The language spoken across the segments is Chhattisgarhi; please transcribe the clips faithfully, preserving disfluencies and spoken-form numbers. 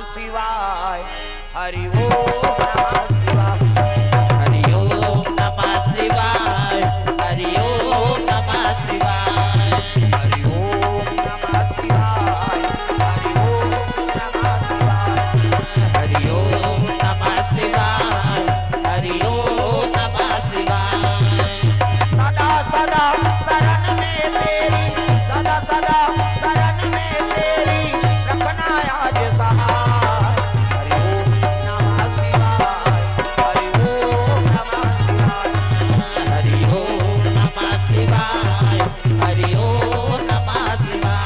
शिवाय। हरि ओम नमः शिवाय। हरि ओम नमः शिवाय। हरि ओम नमः शिवाय। हरि ओम नमः शिवाय। हरि ओम नमः शिवाय। हरि ओम नमः शिवाय। हरि ओम नमः शिवाय। सदा सदा शरण में तेरी, सदा सदा शरण में तेरी, रखना आज सहाय। हरि ओम नमः शिवाय। हरि ओम नमः शिवाय। हरि ओम नमः शिवाय। हरि ओम नमः शिवाय।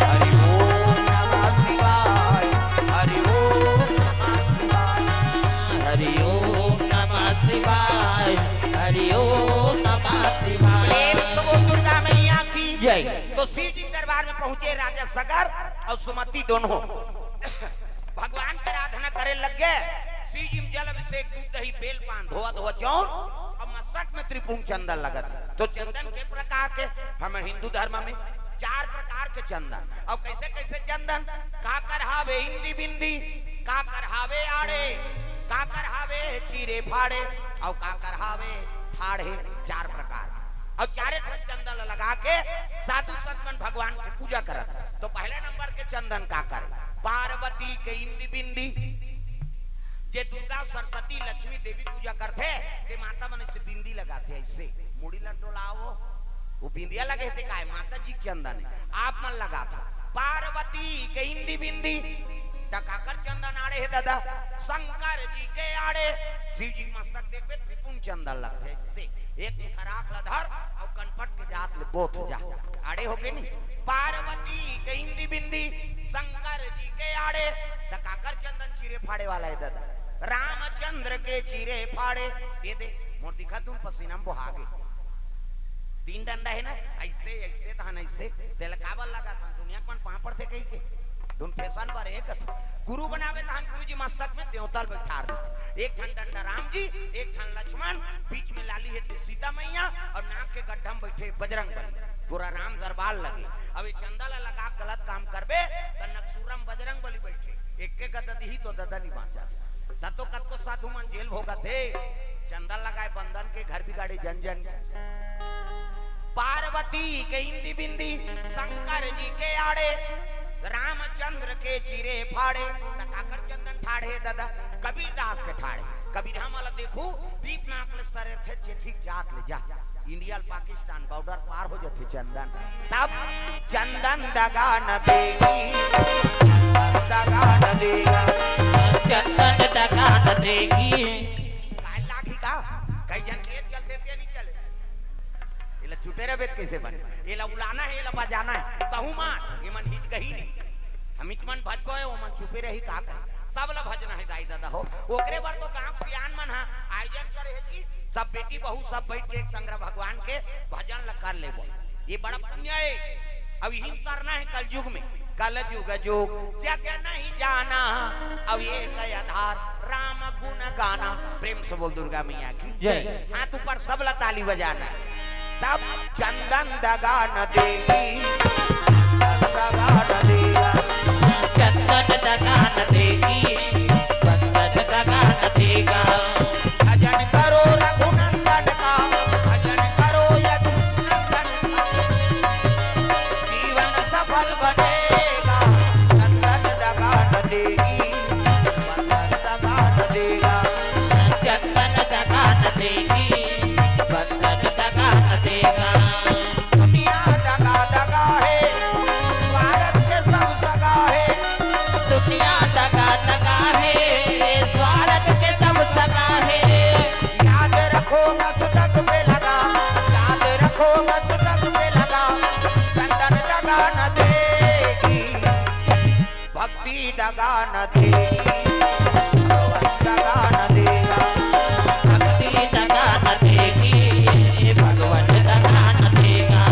हरि ओम नमः शिवाय। हरि ओम नमः शिवाय। हरि ओम नमः शिवाय। हरि ओम नमः शिवाय। प्रेम से बोल दुर्गा मैया की जय। तो शिव जी के दरबार में पहुंचे राजा सगर और सुमति दोनों। भगवान के आराधना करे लग गए। शिव जी में जल अभिषेक, दूध, दही, बेल, पान, धोआ धोआ चाउर और मस्तक में त्रिपुंड चंदन लगत है। तो चंदन के प्रकार के, हमर हिंदू धर्म में चार प्रकार के चंदन। और कैसे कैसे चंदन? काकर हावे इंदी बिंदी, काकर हावे आड़े, काकर हावे चीरे फाड़े, और काकर हावे ठाढ़े। चार प्रकार। और चारे ठन चंदन ल लगा के साधु संत मन भगवान के पूजा करत। तो पहले नंबर के चंदन काकर? पार्वती के इंदी बिंदी। जे दुर्गा, सरस्वती, लक्ष्मी, देवी पूजा करथे, ते माता मन ऐसे बिंदी लगाथे, ऐसे मुड़ी ल डोलावो, वो बिंदिया लगे हे ते काय? माता जी के चंदन हे, आप मन लगाथो। पार्वती के इंदी बिंदी, त काकर चंदन आड़े हे दादा? शंकर जी के आड़े। शिव जी के मस्तक देखबे, त्रिपुंड चंदन लगथे, ऐसे एक मुठा राख ल धर अउ कनपट के जात ले बोथ जा। आड़े होगे नी? पार्वती के इंदी बिंदी, शंकर जी के आड़े, त काकर चंदन चीरे फाड़े वाला हे दादा? रामचंद्र के चीरे फाड़े। दे दे, मोर दिखा तुम पसीना में बोहा गे। तीन डंडा हे ना, ऐसे, ऐसे तहन ऐसे, तेला काबर लगाथन? दुनिया के मन पाँव पड़थे कहिके। धुन फैशन बर हे कथे। गुरु बनावे तहन गुरु जी मस्तक में देवता ल बैठार देथे। एक ठन डंडा राम जी, एक ठन लक्ष्मण, बीच में लाली हे ते सीता मैया, अउ नाक के गड्ढा में बैठे बजरंग बली। पूरा राम दरबार लगे। अब ये चंदा ला लगा के गलत काम करबे, त नकसूरम बजरंग बली बैठे। एके गदा दिही तो ददा नी बाँचस। त तो कतको साधु मन जेल भोगत हे। चंदा लगाए बंदन के घर बिगाड़े जन जन। पार्वती के इंदी बिंदी, शंकर जी के आड़े, रामचंद्र के चीरे फाड़े, त काकर चंदन ठाढ़े ददा? कबीर दास के ठाढ़े। कबीर हमला देखू, दीप नाक ले सरेर थे, जे ठीक जात ले जा। इंडिया ल पाकिस्तान बॉर्डर पार हो जथे चंदन। तब चंदन दगा न देगी, चंदन दगा न देगा। चंदन दगा न देगी। काय लागही का? कई झन के चलथे ते नी चले। एला चुपे रहिबे त कइसे बने? एला उलाना हे, एला बजाना हे। तहूँ मार, एमन हिच गही नी। हमिच मन भजबो हे, ओमन चुपे रही का कही? सब ला भजना हे दाई ददा हो। ओकरे बर तो गाँव के सियान मन ह आयोजन करे हे जी। सब बेटी बहू सब बैठ के एक संग भगवान के भजन ला कर लेबो। ये बड़ा पुण्य हे। अब इही म तरना हे कलयुग में। कलयुग जुग जग नहीं जाना, अब एक आधार राम गुण गाना। प्रेम से बोल दुर्गा मैया की जय। हाथ ऊपर सब ला ताली बजाना। तब चंदन दगा न देगी, चंदन दगा न देगा। चंदन दगा न देगी, चंदन दगा न देगा। भजन करो रघुनंदन का, भजन करो यदुनंदन का, जीवन सफल बनेगा। चंदन दगा न देगी, चंदन दगा न देगा। चंदन दगा न देगी, चंदन दगा न देगा। दुनिया दगा दगा हे, स्वार्थ के सब सगा हे। दुनिया दगा दगा हे, स्वार्थ के सब सगा हे। याद रखो मस्तक पे लगा, याद रखो मस्तक पे लगा। चंदन दगा न देगी, भक्ति दगा न देगी, भगवान दगा न देगा। भक्ति दगा न देगी, भगवान दगा न देगा।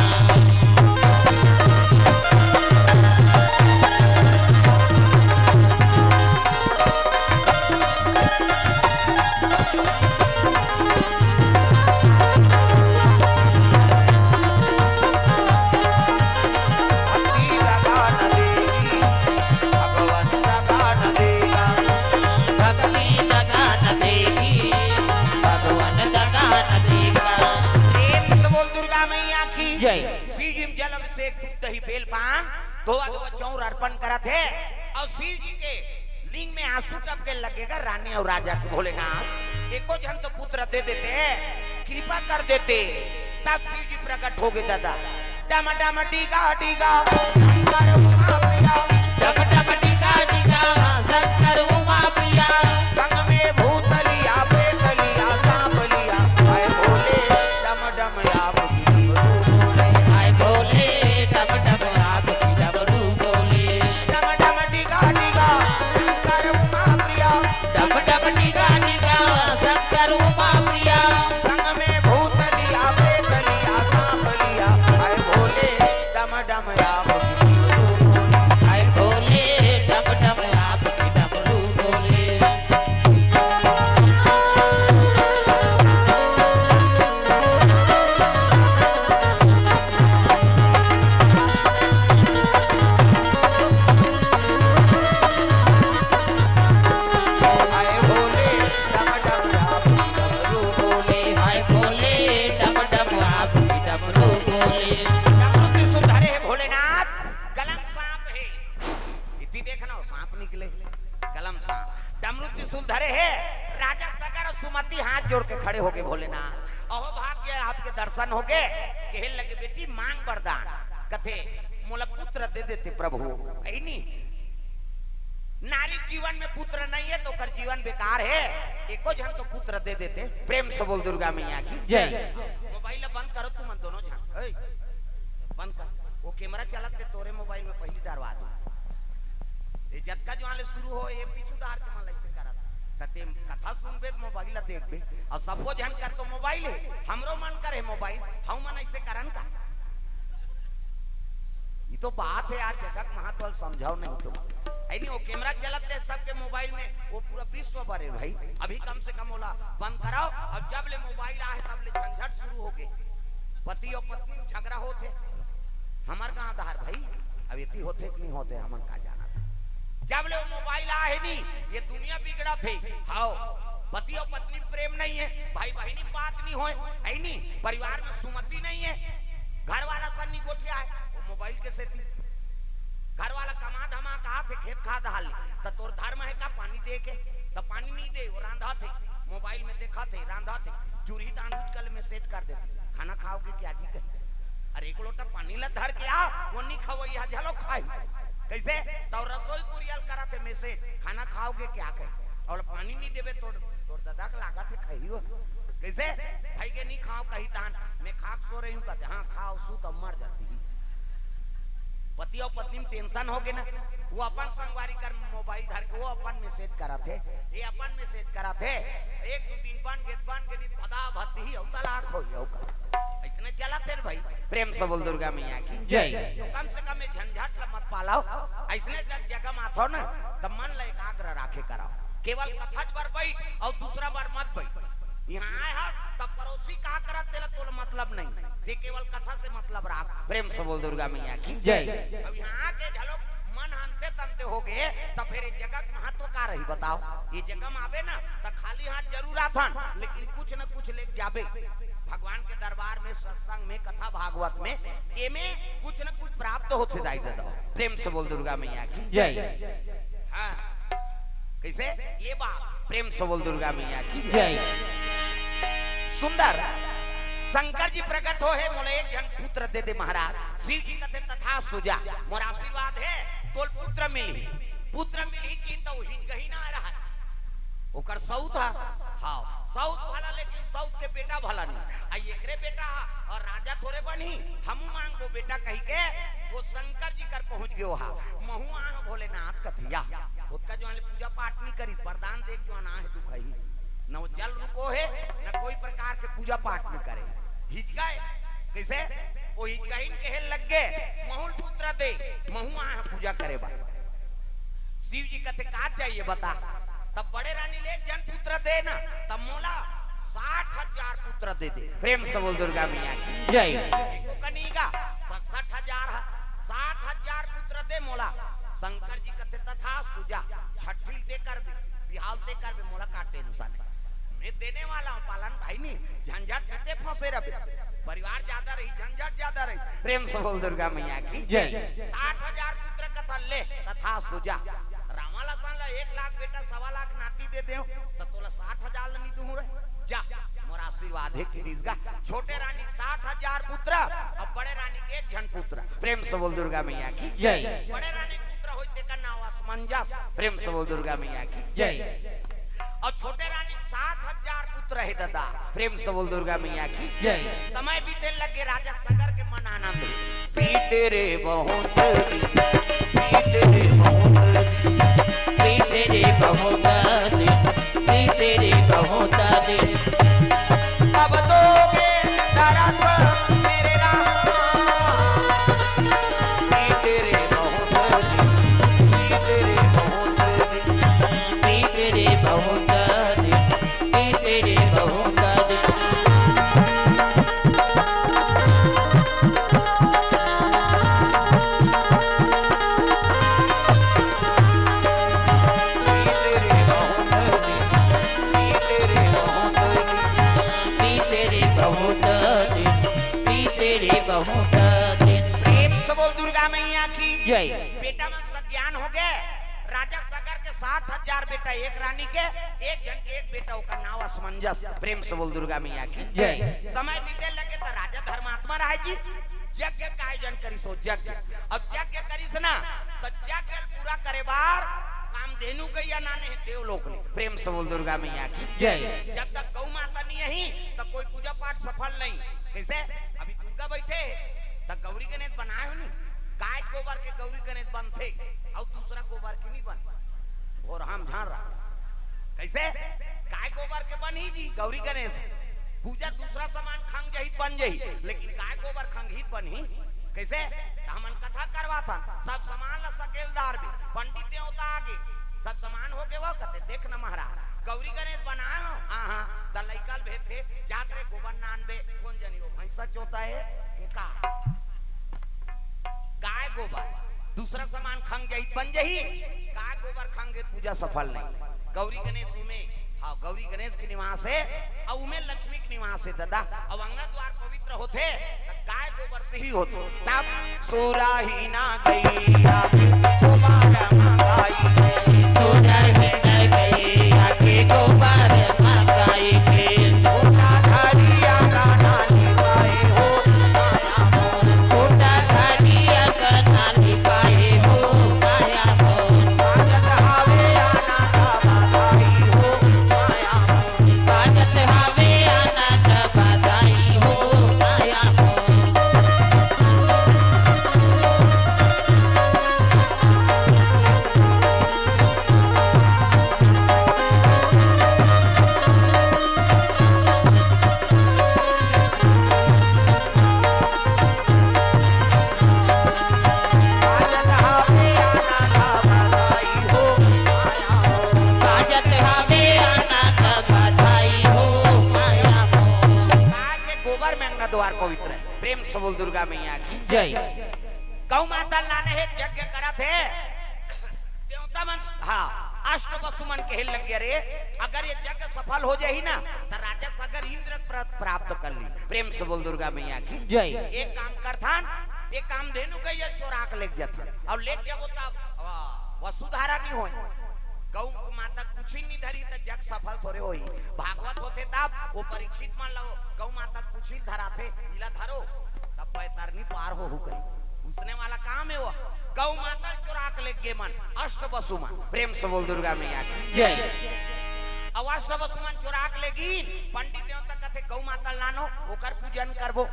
जय। शिव जी में जल अभिषेक, दूध, दही, बेल, पान, धोवा धोवा चौर अर्पण करत हे। अउ शिव जी के लिंग में आंसू टपके लगेगा रानी अउ राजा के। भोलेनाथ, एको झन तो पुत्र दे देते, कृपा कर देते, तब शिव जी प्रकट होगे दादा। डम डम डीगा डीगा शंकर उमा प्रिया। डम डम डीगा डीगा शंकर उमा प्रिया। संग में भूतलिया प्रेतलिया सांपलिया। हाय भोले डम डम आप की डमरू बोले। हाय भोले डम डम आप की डमरू बोले। डम डम डीगा डीगा शंकर उमा प्रिया। डम डम डीगा डीगा शंकर उमा प्रिया। संग में भूतलिया प्रेतलिया सांपलिया। हाय भोले डम डम आप की डमरू बोले। हाय भोले डम डम आप की डमरू बोले। हाय भोले डम डम आप की डमरू बोले। हाय भोले डम डम आप की डमरू बोले। डमरू त्रिशूल धरे हे भोलेनाथ, गला म सांप हे। इति देखना हो, सांप निकले, गला म सांप। डमरू त्रिशूल धरे हे, राजा सगर अउ सुमति हाथ जोड़ के खड़े होगे भोलेनाथ। अहो भाग्य आपके दर्शन होगे, कहे लगे बेटी मांग वरदान। कथे मोला पुत्र दे देते प्रभु, अही नी। नारी जीवन में पुत्र नहीं है तो ओकर जीवन बेकार है। एको झन तो पुत्र दे देते। प्रेम से बोल दुर्गा मैया की जय। मोबाइल ला बंद करो तुमन दोनों झन। ए, बंद कर। वो कैमरा चलत ते तोरे मोबाइल में पहली डरवा दू। ये जतका जो आले शुरू हो, ये पीछू दार के मन ऐसे करत। त ते कथा सुनबे त मोबाइल ला देखबे। अउ सबो झन कर तो मोबाइल है। हमरो मन करे मोबाइल। हम मन ऐसे करन का? ये तो बात है यार, जगत महत्व समझाओ नहीं तो। ऐ नहीं, वो कैमरा चलत है सबके मोबाइल में, वो पूरा विश्व भरे भाई। अभी कम से कम ओला बंद कराओ, अउ जब ले मोबाइल आहे तब ले झंझट शुरू होगे। पति अउ पत्नी में झगड़ा होत हे, हमर कहाँ धार भाई, अब इति होथे कि नहीं होथे, हमन का जाना था। जब ले वो मोबाइल आहे नी, ये दुनिया बिगड़त हे। हाओ, पति अउ पत्नी में प्रेम नहीं है, भाई बहिनी में बात नहीं होय, है नी, परिवार में सुमति नहीं है, घर वाला सन्नी गोठिया है, वो मोबाइल के सेती। घर वाला कमा धमा के आथे, खेत खार डहर ले, त तोर धर्म हे का पानी दे के? त पानी नहीं दे, वो रांधत हे, मोबाइल में देखत हे, रांधत हे, चूल्ही दान उठ के मैसेज कर देथे, "खाना खाओगे क्या जी?" कही, "अरे एक लोटा पानी ला धर के आ, वो नहीं खवैया झलो खाही।" कैसे? त रसोई कुरिया ल करत हे मैसेज, "खाना खाओगे क्या?" कही, अउ पानी नहीं देबे, तोर, तोर ददा के लागत हे खाही हो। कैसे? भाई के नहीं खाओ कही तान, "मैं खा के सो रही हूँ," कहते, "हाँ, खाओ, सू तब मर जाती ही।" पति अउ पत्नी में टेंशन होगे ना, वो अपन संगवारी कर मोबाइल धर के वो अपन मैसेज करत हे, ये अपन मैसेज करत हे। एक दू दिन बन गे, बन गे, नहीं भदा भद्दी ही अउ तलाक होई अउ का। अइसने चलत हे ना भाई। प्रेम से बोल दुर्गा मैया की जय। तो कम से कम ये झंझट ल मत पालव। अइसने जग जगह म आथव ना, त मन ल एकाग्र राखे करव। केवल कथा बर बैठ अउ दूसरा बर मत बैठ। यहाँ आए हस, तब पड़ोसी का करत तेला तोला मतलब नहीं, ते केवल कथा से मतलब राख। प्रेम से बोल दुर्गा मैया की जय। अब यहाँ आके झलोक मन हनते तनते होगे, तब फिर ये जगह के महत्व का रही बताओ? ये जगह में आवे ना, त खाली हाथ जरूर आथन, लेकिन कुछ न कुछ लेके जाबे। भगवान के दरबार में, सत्संग में, कथा भागवत में, एमे कुछ न कुछ प्राप्त होथे दाई ददा। प्रेम से बोल दुर्गा मैया की जय। हाँ। कैसे? ये बात। प्रेम से बोल दुर्गा मैया की जय। सुंदर। शंकर जी प्रकट होहे, मोला एक झन पुत्र दे दे महाराज। शिव जी कथे, "तथास्तु जा, मोर आशीर्वाद हे, तोल पुत्र मिलही।" पुत्र मिलही कि तो हिजगही ना रहा। ओकर सौत ह, हाँ, सौत भला, लेकिन सौत के बेटा भला नहीं। आ एकरे बेटा ह, अउ राजा थोरे बनही, हमू मांगबो बेटा कही के, वो शंकर जी कर पहुंच गयो हा। महू आह भोलेनाथ कथिया। ओतका जो आले पूजा पाठ नहीं करी, वरदान देख जो आए हे दुखही। न वो जल रुको हे, न कोई प्रकार के पूजा पाठ नहीं करे। हिजगाए, कैसे? वो हिजगाइन कहे लग गे, "महूल पुत्र दे, महू आह पूजा करे बा।" शिव जी कथे, "का चाहिए बता?" तब बड़े रानी ले, "एक झन पुत्र दे ना।" तब मोला साठ हजार पुत्र दे दे। प्रेम से बोल दुर्गा मैया की जय। एको कनीगा सड़सठ हजार ह, साठ हजार पुत्र दे मोला। शंकर जी कथे, "तथास्तु जा, छठी ल ते करबे, बिहाव ल ते करबे, मोला का टेंशन हे?" ये देने वाला हूँ पालन भाई, नहीं झंझट में ते फंसे रहे। परिवार ज्यादा रही, झंझट ज्यादा रही। प्रेम से बोल दुर्गा मैया की जय। साठ हजार पुत्र कथा ले, तथा सुजा। रावण असन ला एक लाख बेटा, सवा लाख नाती दे देव, त तोला साठ हजार ला नहीं दूं रे। जा, मोर आशीर्वाद हे कि दिस गा। छोटे रानी साठ हजार पुत्र, अब बड़े रानी के एक झन पुत्र। प्रेम से बोल दुर्गा मैया की जय। बड़े रानी के पुत्र होई, तेकर नाव असमंजस। प्रेम से बोल दुर्गा मैया की जय। और छोटे रानी साठ हजार पुत्र हे दादा। प्रेम से बोल दुर्गा मैया की जय। समय बीते लगे राजा सगर के मन आनंद हे। बीते रे बहुत दिन, बीते रे बहुत दिन, बीते रे बहुत दिन, बीते रे बहुत दिन। अब दोगे दरस मेरे राम। बीते रे बहुत दिन, बीते रे बहुत दिन, बीते रे बहुत दिन, बीते रे बहुत दिन। बीते रे बहुत दिन, बीते रे बहुत दिन, बीते रे बहुत दिन, बीते रे बहुत दिन। प्रेम से बोल दुर्गा मैया की जय। बेटा मन सब ज्ञान हो गए। राजा सगर के साठ हजार बेटा, एक रानी के, एक झन के एक बेटा, ओकर नाव असमंजस। प्रेम से बोल दुर्गा मैया की जय। समय बीते लगे त राजा धर्मात्मा रहे जी, यज्ञ का आयोजन करिस हो, यज्ञ। अब यज्ञ करिस ना, त यज्ञ पूरा करे बार कामधेनु गैया लाने हे देवलोक ले। प्रेम से बोल दुर्गा मैया की जय। जब तक गौ माता नहीं आई, त कोई पूजा पाठ सफल नहीं। कैसे? अभी दुर्गा बैठे हे, त गौरी गणेश बनाए हो नहीं? गाय गोबर के गौरी गणेश बनथे, अउ दूसरा गोबर के नहीं बन। भोरहा म झान रहा। कैसे? गाय गोबर के बनही जी गौरी गणेश। पूजा दूसरा सामान खंग जही त बन जही, लेकिन गाय गोबर खंगही त बनही। कैसे? त हमन कथा करवाथन, सब सामान ला सकेल डारबे, पंडित देवता आगे, सब सामान हो गे, वो कथे, "देख न महाराज, गौरी गणेश बनाए हो?" "हाँ, हाँ।" त लइका ल भेजथे, "जात रे गोबर लानबे।" "कोन जनी वो भैंसा चोता हे?" "का?" गाय गोबर, दूसरा सामान खंग जही त बन जही, गाय गोबर खंगे त पूजा सफल नहीं। गौरी गणेश में, हाँ, गौरी गणेश के निवास हे, अउ उमे लक्ष्मी के निवास हे दादा। अउ अंगना द्वार पवित्र होथे, त गाय गोबर से ही होथे। तब सुरही ना गैया के गोबर मंगाई, सुरही ना गैया के गोबर मंगाई के। कोटा धरिया ना नानी पाए हो, माया मोर। कोटा धरिया का नानी पाए हो, माया मोर। बाजत हवे आना का बधाई हो, माया मोर। बाजत हवे आना का बधाई हो, माया मोर। गाय के गोबर में अंगना द्वार पवित्र हे। प्रेम से बोल दुर्गा मैया की जय। गौ माता लाने हे, यज्ञ करत हे। देवता मन, हाँ, अष्ट वसु मन कहे लग गए, "रे, अगर ये यज्ञ सफल हो जाही ना, त राजा सगर इंद्र प्र-, प्राप्त कर ली।" प्रेम से बोल दुर्गा मैया की जय। एक काम करथन, एक कामधेनु गैया ल चोरा के लेग जाथन, अउ लेग जाबो तब, वाह, वसुधारा नहीं होय। गौ माता कुछ ही नहीं धरी त जग सफल थोड़े होही। भागवत होथे तब वो परीक्षित मन ला गौ माता कुछ ही धराथे, "इला धरो, तब बैतरनी पार होहू" कही। उसने वाला काम हे वो। गौ माता ल चोरा के लेग गे मन, अष्ट वसु मन। प्रेम से बोल दुर्गा मैया की जय। अउ अष्ट वसु मन चोरा के लेगिन, पंडित देवता कथे, "गौ माता ल लानो, ओकर पूजन करबो।"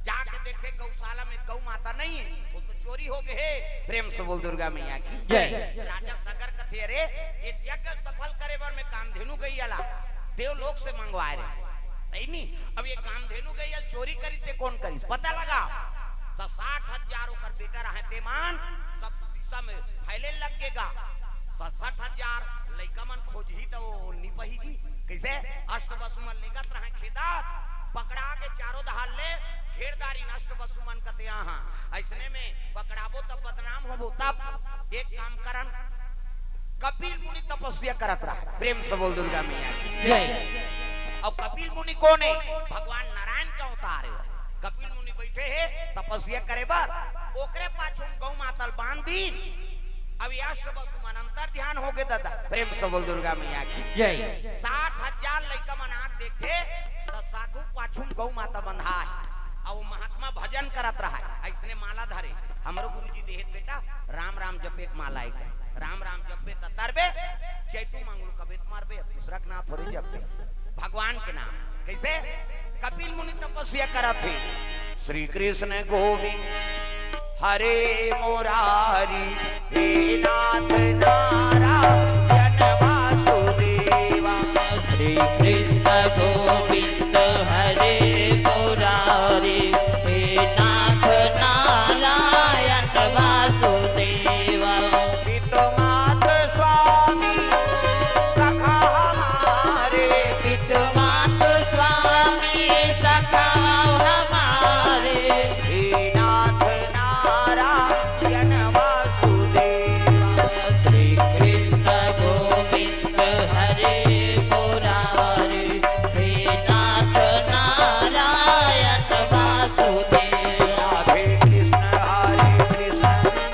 जाके देखे गौशाला में गौ माता नहीं हे, वो तो चोरी हो गए हे। प्रेम से बोल दुर्गा मैया की जय। राजा सगर कथे, "अरे, ये यज्ञ सफल करे बर में कामधेनु गैया ला देवलोक से मंगवाए रहे।" नहीं, नहीं, अब ये कामधेनु गैया चोरी करी ते कोन करिस? पता लगा। त साठ हजार ओकर बेटा रहे ते मन, सब दिशा में फैले लग गेगा। सड़सठ हजार लइका मन खोजही त वो नहीं पही जी। कैसे? अष्ट वसु मन लेगत रहे खेदत, पकड़ा के चारों दहार ले घेर डारिन अष्ट वसु मन कते, "हाँ, हाँ, ऐसने में पकड़ाबो तब बदनाम होबो।" तब एक काम करन, कपिल मुनि तपस्या करत रहा। प्रेम से बोल दुर्गा मैया की। जय। अउ कपिल मुनि कोन हे? भगवान नारायण के अवतार हे। कपिल मुनि बइठे हे तपस्या करे बर, ओकरे पाछू म गौ माता ल बांध दीन। अब यश वसु मन अंतर ध्यान होगे दादा। प्रेम से बोल दुर्गा मैया की। जय। साठ हजार लइका मन आंख देखथे, त साधु पाछू म गौ माता बंधाय, अउ महात्मा भजन करत रहय, अइसने माला धरे। हमरो गुरुजी देहे त बेटा, राम राम जपे के माला एक, राम राम जपे त तरबे, चैतू मंगलू कबे त मरबे, अब दूसरा के नाम थोड़ी जपे, भगवान के नाम। कइसे? कपिल मुनि तपस्या करत हे। श्री कृष्ण गोविंद हरे मुरारी, हे नाथ नारायण वासुदेवा। श्री कृष्ण गोविंद हरे मुरारी, हे नाथ नारायण वासुदेवा। पितु मात स्वामी सखा हमारे, पितु मात स्वामी सखा हमारे, हे नाथ नारायण वासुदेवा। श्री कृष्ण गोविंद हरे मुरारी, हे नाथ नारायण वासुदेवा। राधे कृष्ण हरे कृष्ण,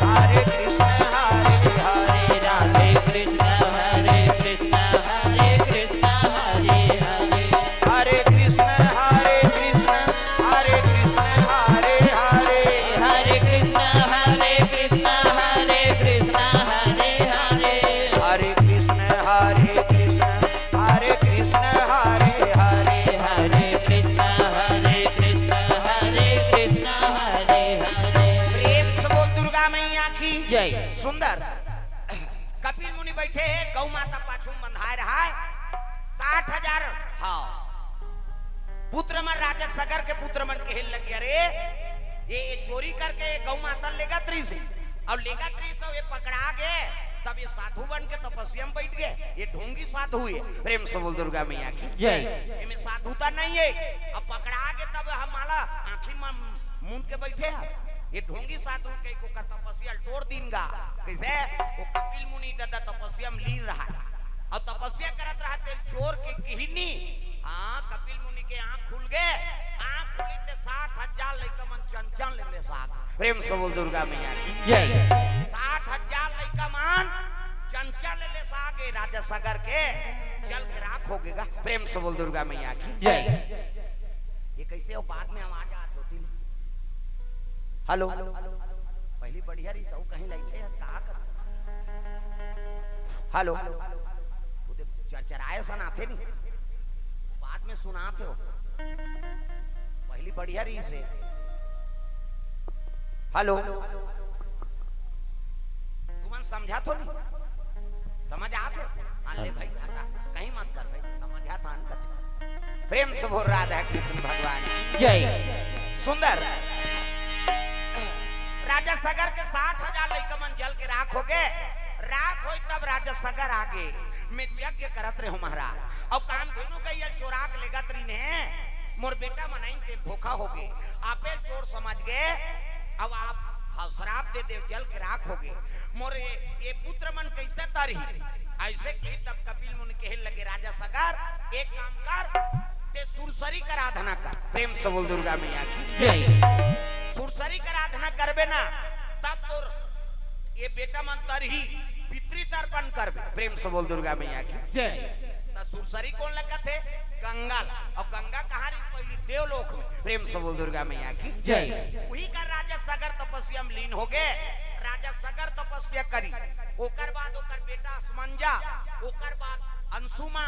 हरे कृष्ण हरे हरे। राधे कृष्ण हरे कृष्ण, हरे कृष्ण हरे हरे। हरे कृष्ण हरे कृष्ण, हरे कृष्ण हरे हरे। हरे कृष्ण हरे कृष्ण, हरे कृष्ण हरे हरे। हरे कृष्ण हरे कृष्ण, हरे कृष्ण हरे हरे। हरे कृष्ण हरे कृष्ण, हरे कृष्ण हरे हरे। प्रेम से बोल दुर्गा मैया की। जय। सुंदर। कपिल मुनि बइठे हे, गौ माता पाछू म बंधाय रहय। साठ हजार, हाँ। पुत्र मन, राजा सगर के पुत्र मन कहे लगे, "अरे, ये, ये चोरी करके ये गौ माता ल लेगत रहिस हे, अउ लेगत रहिस त ये पकड़ा गे, तब ये साधु बन के तपस्या म बइठ गे, ये ढोंगी साधु हे।" प्रेम से बोल दुर्गा मैया की। जय। एमे साधुता नइ हे, अब पकड़ा गे तब हम माला आँखी म मूंद के बइठे हन। ये ढोंगी साधु कहिके ओकर तपस्या ल टोर दीन गा। कइसे? ओ कपिल मुनि दादा तपस्या म लीन रहय। अउ तपस्या करत रहय तेला चोर के किहिन नी। हाँ, कपिल मुनि के आँख खुल गे। आँख खुलिस ते साठ हजार लइका मन चंचल ले लेसा गे। प्रेम से बोल दुर्गा मैया की। जय। साठ हजार लइका मन चंचल ले लेसा गे, राजा सगर के जल के राख होगे गा। प्रेम से बोल दुर्गा मैया की। जय। ये कइसे हो? बाद में आवाज आत होतिस। हेलो। पहिली बढ़िया रहिस, अउ कहीं लइठे हस, कहा कर। हेलो। वो दे चरचराए असन आथे नी। बाद में सुनात हो। पहिली बढ़िया रहिस हे। हेलो। तुमन समझत हो नी? समझ आत हे? हाँ, ले भाई, हटा। कहीं मत कर भाई, समझ आत हे, अनकत। प्रेम से बोल राधा कृष्ण भगवान की। जय। सुंदर। राजा सगर के साठ हजार लइका मन जल के राख होगे। राख होइस तब राजा सगर आगे, "मैं यज्ञ करत रहेंव महाराज, अउ कामधेनु गइया ल चोरा के लेगत रहिन हे, मोर बेटा मन आइन ते धोखा होगे, आपे ल चोर समझ गे, अउ आप ह श्राप दे देव, जल के राख होगे, मोर ये, ये पुत्र मन कइसे तरही?" अइसे कहिस तब कपिल मुनि कहे लगे, "राजा सगर, एक काम कर, ते सुरसरी के आराधना कर।" प्रेम से बोल दुर्गा मैया की। जय। सुरसरी के आराधना करबे ना, तब तोर ये बेटा मन तरही, पितृतर्पण करबे। प्रेम से बोल दुर्गा मैया की। जय। त सुरसरी कोन ल कथे? गंगा ल। अउ गंगा कहाँ रहिस? पहिली देवलोक में। प्रेम से बोल दुर्गा मैया की। जय। उही कर राजा सगर तपस्या म लीन होगे। राजा सगर तपस्या करिस, ओकर बाद ओकर बेटा असमंजा, ओकर बाद अंशुमा,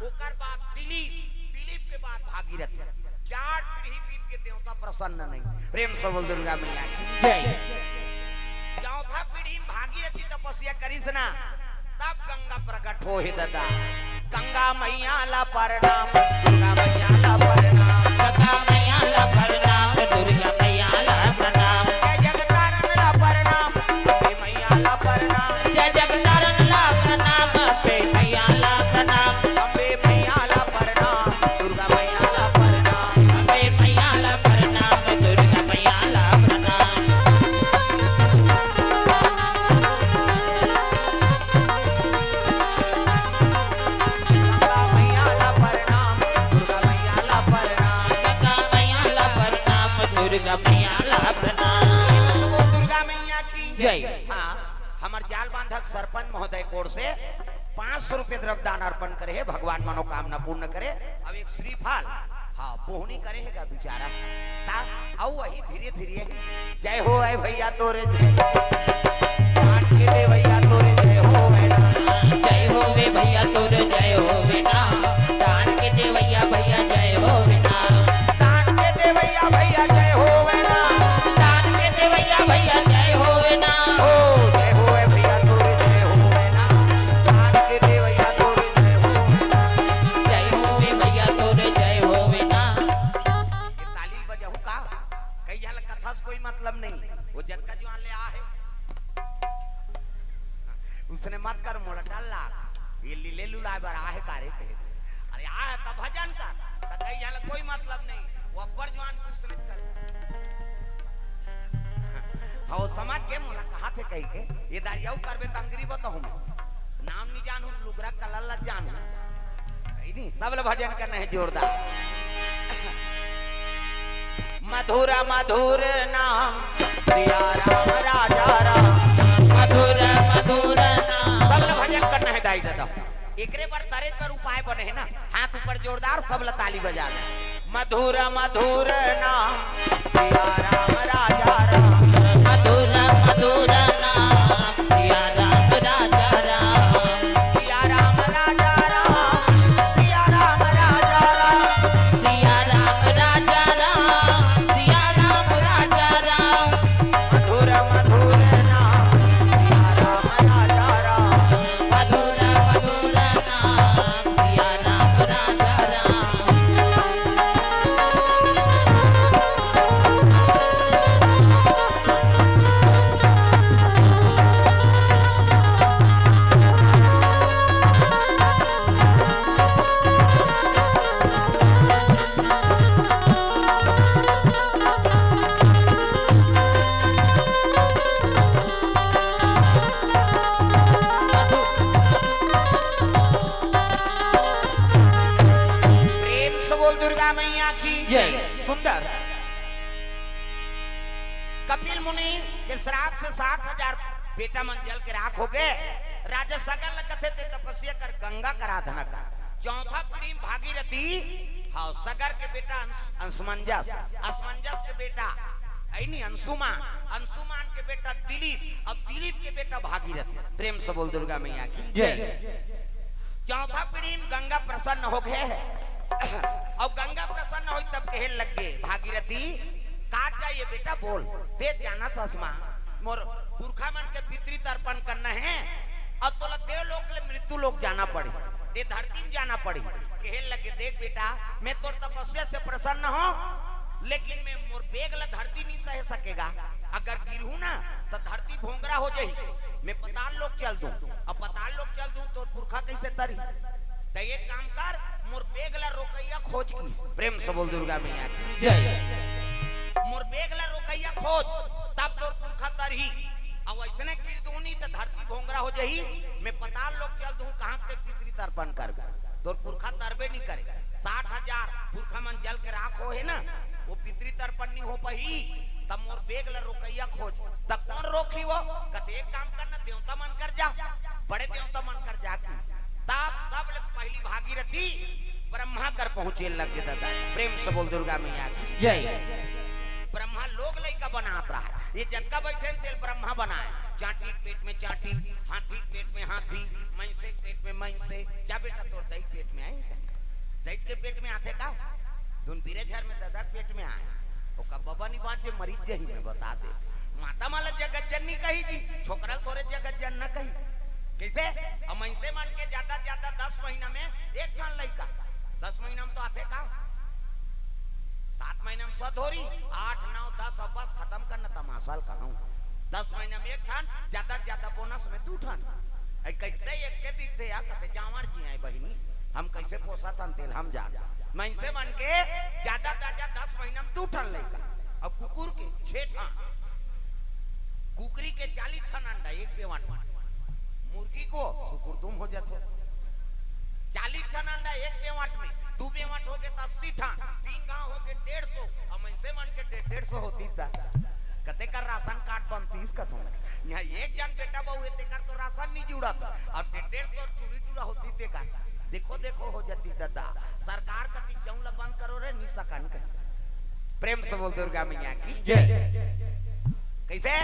ओकर बाद दिलीप, दिलीप के बाद भागीरथी। चार पीढ़ी बीत गे, देवता प्रसन्न नहीं। प्रेम से बोल दुर्गा मैया की। जय। चौथा पीढ़ी में भागीरथी तपस्या करिस ना, तब गंगा प्रकट होय हे दादा। गंगा मैया ला प्रणाम, दुर्गा मैया ला प्रणाम। गंगा मैया ला प्रणाम, दुर्गा मैया ला प्रणाम। जय जगतारण ला प्रणाम, अम्बे मैया ला प्रणाम। जय जगतारण ला प्रणाम, अम्बे मैया ला प्रणाम। अम्बे मैया ला प्रणाम, दुर्गा मैया ला प्रणाम। अम्बे मैया ला प्रणाम, दुर्गा मैया ला प्रणाम। दुर्गा मैया की जय। हाँ, हमर जाल बांधक सरपंच महोदय कोर से पाँच सौ रुपये द्रव्य दान अर्पण करे हे, भगवान मनोकामना पूर्ण करे। अब एक श्रीफल, हाँ, बोहनी करे हे गा बेचारा। ता, अउ वही धीरे धीरे, जय हो ए भैया तोरे जय हो। कान के देवैया तोरे जय हो बेटा। जय हो वे भैया तोरे जय हो बेटा। कान के देवैया भैया जय हो बेटा। कान के देवैया भैया जय हो बेटा। कान के देवैया भैया जय हो बेटा। ओ जय हो ए भैया तोरे जय हो बेटा। कान के देवैया तोरे जय हो बेटा। जय हो वे भैया तोरे जय हो बेटा। ये ताली बजाऊ का? कई झन ल कथा से कोई मतलब नहीं। वो जतका जुआन ले आ हे, उसने मत कर, मोला डर लाग। ये लीले लुलाए बर आ हे का रे कहे। अरे आ हे त भजन कर, त कई झन ल कोई मतलब नहीं। वो अब्बड़ जुआन उसने कर। हाँ, वो समझ के मोला कहा थे कही के, ये दारी अउ करबे त अंगरी बताहूँ मैं। नाम नहीं जानू, लुगरा कलर लग जानू। नहीं, सब ल भजन करना हे जोरदार। मधुर मधुर नाम सिया राम राजा राम। मधुर मधुर नाम। सब ल भजन करना हे दाई ददा। एकरे बर तरे पर उपाय बने हे ना, हाथ ऊपर जोरदार, सब ल ताली बजा दे। मधुर मधुर नाम सिया राम राजा राम। मधुर मधुर नाम सिया राम राजा राम। सिया राम राजा राम, सिया राम राजा राम। सिया राम राजा राम, सिया राम राजा राम। मधुर मधुर नाम सिया राम राजा राम। मधुर मधुर नाम सिया राम राजा राम। प्रेम से बोल दुर्गा मैया की जय। सुंदर। कपिल मुनि के श्राप से साठ हजार बेटा मन जल के राख हो गए। राजा सगर ल कथे ते तपस्या कर, गंगा कर आराधना कर। चौथा पीढ़ी में भागीरथी, हाँ, सगर के बेटा अंस-, अंसमंजस, असमंजस के बेटा, ऐ नहीं, अंशुमान, अंशुमान के बेटा दिलीप, और दिलीप के बेटा भागीरथी। प्रेम से बोल दुर्गा मैया की जय। चौथा पीढ़ी में गंगा प्रसन्न हो गए हे। और गंगा प्रसन्न होई तब कहे लग गए, भागीरथी, का चाहिए बेटा, बोल। ते जानत हस माँ, मोर पुरखा मन के पितृ तर्पण करना हे, और तोला देव लोक ले मृत्यु लोक जाना पड़ी, ते धरती में जाना पड़ी। कहे लगे, देख बेटा, मैं तोर तपस्या से प्रसन्न हूँ, लेकिन मैं मोर बेग ला धरती नहीं सह सकेगा। अगर गिरहूँ ना, तो धरती भोंगरा हो जाही। मैं पताल लोक चल दूँ, अब पताल लोक चल दूँ, तोर पुरखा कैसे तरही? त एक काम कर, मोर बेग ला रोकैया खोज किस। प्रेम से बोल दुर्गा मैया की जय। मोर बेग ला रोकैया खोज, तब तोर पुरखा तरही। अब ऐसने गिर दूनी त धरती भोंगरा हो जाही। मैं पताल लोक चल दूँ, कहाँ ते पितृ तर्पण करबे? तोर पुरखा तरबे नहीं करे। साठ हजार पुरखा मन जल के राख हो हे ना, वो पितृ तर्पण नहीं हो पाही। तब मोर बेग ला रोकैया खोज। तब कौन रोकी वो? कते एक काम करना, देवता मन कर जा, बड़े देवता मन कर जा किस। तब सब ले पहली भागीरथी ब्रह्मा कर पहुंचे लग गे दादा। प्रेम से बोल दुर्गा मैया की जय। ब्रह्मा लोग लइका बनात रहा, ये जतका बैठे न तेल ब्रह्मा बनाए। चांटी के पेट में चांटी, हाथी के पेट में हाथी, मइनसे के पेट में मइनसे। क्या बेटा तोर दई के पेट में आए? दई के पेट में आथे का? धुन बीरे झर में दादा के पेट में आए। ओका बबा नहीं बाँचे, मरीज जही में बता दे। माता माला जगत जननी कही जी, छोकरा ल तोरे जगत जन न कही। कैसे? अब मइनसे मन के ज्यादा से ज्यादा दस महीना में एक ठन लइका। दस महीना में तो आथे का? सात महीना में सधोरी, आठ, नौ, दस, अब बस खत्म करना तमाशा ल कहूँ। दस महीना में एक ठन, ज्यादा से ज्यादा बोनस में दू ठन। ऐ कैसे एक के दिखते या कहते, जांवर जी आए बहिनी, हम कैसे पोसा तन तेल हम जान। मइनसे मन के ज्यादा से ज्यादा दस महीना में दू ठन लइका, और कुकुर के छह ठन, कुकरी के चालीस ठन अंडा एक बेवा म। मुर्गी को सुकुरदुम हो जाथे। चालीस ठन अंडा एक बेवट में, दू बेवट होगे त अस्सी ठन, तीन गांव होगे डेढ़ सौ, अउ मनसे मन के डेढ़ डेढ़ सौ होतिस त कते कर राशन कार्ड बनतिस कथों। इहां एक जन बेटा बहू हे, तेकर तो राशन नइ जुड़त, अउ डेढ़ डेढ़ सौ टूरी टूरा होतिस तेकर। देखो देखो हो जातिस ददा। सरकार कति जऊन ल बंद करो रे, नइ सकन कहि। प्रेम से बोल दुर्गा मैया की। जय। कइसे?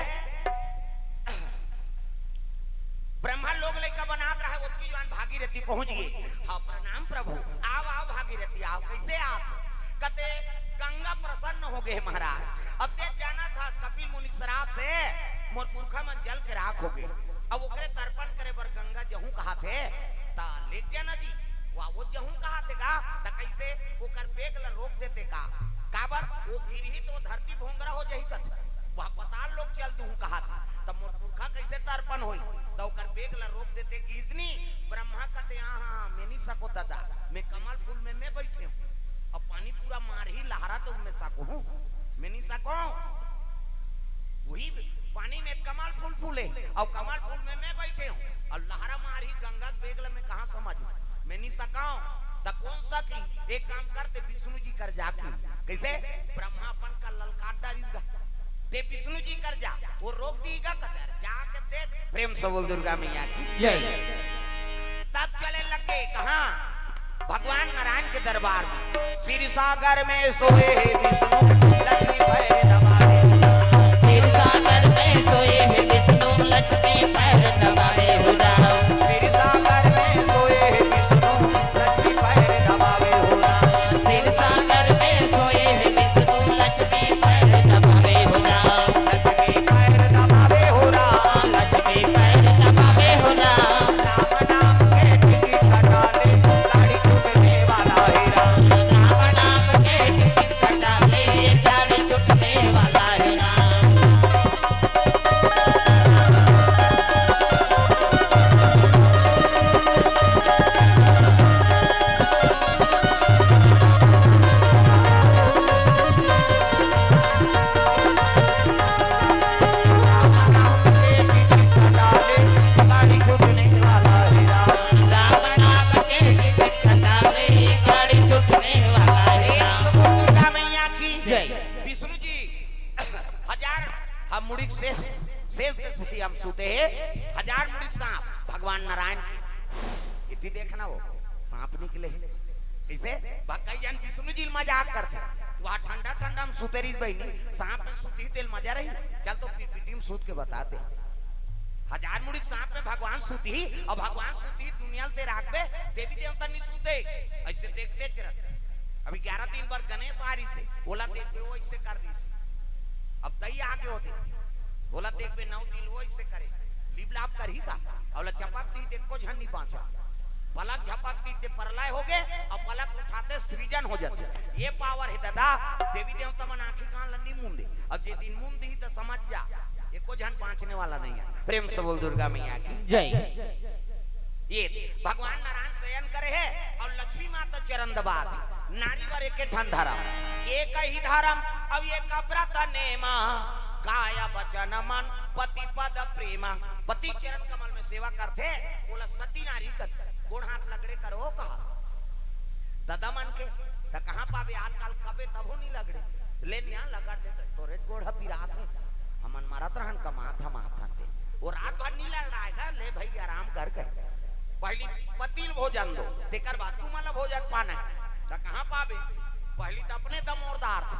ब्रह्मा लोग लइका बनात रहय, ओतकी जुवार भागीरथी पहुंच गे। हाँ, प्रणाम प्रभु। आव, आव भागीरथी, आव। कइसे आव? कथे, गंगा प्रसन्न होगे हे महाराज। अब तें जानत हस, कपिल मुनि के सराप से मोर पुरखा मन जल के राख होगे। अब ओकरे तर्पण करे बर गंगा जहूं कहाथे, त लेग जा ना जी। वा, वो जहूं कहाथे का, त कइसे? ओकर बेग ल रोक देते का? काबर? वो गिरही त वो धरती भोंगरा हो जाही कथे। वह पताल लोक चल दूहूं कहाथे, त मोर पुरखा कइसे तर्पण होही? त ओकर बेग ल रोक देते कि इसनी ब्रह्मा कथे, हाँ, हाँ, मैं नइ सकों ददा, मैं कमल फूल में मैं बइठे हूं। अब पानी पूरा मारही, लहरा त मैं सकोहूं? मैं नइ सकों। उही पानी में कमल फूल फूले, अउ कमल फूल में मैं बइठे हूं, अउ लहरा मारही गंगा के बेग ल मैं कहां समझहूं? मैं नइ सकों। त कोन सकी? एक काम कर, तें विष्णु जी कर जा। कइसे? ब्रह्मा अपन कल्लल काट डारिस गा। तें विष्णु जी कर जा, वो रोक दिही गा कथे, जाके देख। प्रेम से बोल दुर्गा मैया की। जय। तब चले लगे कहां? भगवान नारायण के दरबार में। क्षीर सागर में सोए हे विष्णु, लक्ष्मी पैर दबावे। क्षीर सागर में सोए हे विष्णु, लक्ष्मी पैर दबावे हो राम। क्षीर सागर में सोए हे विष्णु, लक्ष्मी पैर दबावे हो राम। क्षीर सागर में सोए हे विष्णु, लक्ष्मी पैर दबावे हो राम। लक्ष्मी पैर दबावे हो राम। लक्ष्मी पैर दबावे हो राम। राम नाम के टिकट कटा ले, गाड़ी छूटने वाला है राम। राम नाम के टिकट कटा ले, गाड़ी छूटने वाला है राम। विष्णु जी, हजार, हम मुड़ी के शेष, शेष के सही हम सुते हे, हजार मुड़ी के सांप भगवान नारायण के। इति देखना वो, सांप निकले हे। कइसे? भक्कई जन विष्णु जी ल मजाक करथे। वह ठंडा ठंडा म सुते रहिस बहिनी, सांप में सुतही तेल मजा रही। चल तो पिरपिटी म सुत के बता दे। हजार मुड़ी के सांप में भगवान सुतही, अउ भगवान सुतही दुनिया ल तें राखबे, देवी देवता नइ सुते। अइसे देखते चरत। अभी ग्यारह दिन बर गणेश आ रहिस हे, ओला देखबे वो अइसे कर रहिस हे। अब दई आगे होते, ओला देखबे नौ दिन वो अइसे करे। लिपलाप करही का? अउ ओला चपक दिही त एको झन नइ बांचा। पलक झपक दिही त परलय होगे, अउ पलक उठाते सृजन हो जाथे। ये पावर हे ददा, देवी देवता मन आंखी कान ल नइ मूंदे। अब जे दिन मूंद दिही त समझ जा, एको झन बांचने वाला नइ हे। प्रेम से बोल दुर्गा मैया की। जय। ये भगवान नारायण शयन करे हे अउ लक्ष्मी माता चरण दबात हे। नारी बर एके ठन धरम, एक ही धरम, अउ एक व्रत नेमा, काय वचन मन पति पद प्रेमा। पति चरण कमल में सेवा करथे, ओला सती नारी कथे। गोड़ हाथ लगड़े करो कहा ददा मन के, त कहां पाबे आजकल, कबे तभो नइ लगड़े। ले निया लगड़ दे, तोरे गोड़ ह पिरात हे। हमन मरत रहन, कमात हम हाथन दे। वो रात भर नइ लड़ाय गा, ले भई आराम कर कहि। पहिली पति ल भोजन दो, तेकर बाद तुमन ल भोजन पाना हे। त कहां पाबे? पहिली त अपने दमोरदार थे।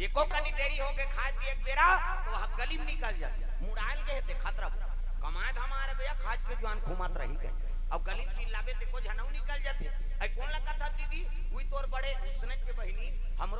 एको कनी देरी होगे खाय पिये के बेरा, त वह गली म निकल जाथे। मुड़ाय ल गे हे, देखत रहिबो। कमाय धमाय रहे भैया, खाय के जुवान घूमत रही कहि। अब गली म चिल्लाबे, त एको झन अउ निकल जाथे। अई कोन ल कथस दीदी? उही तोर बड़े उसने के बहिनी, हमरो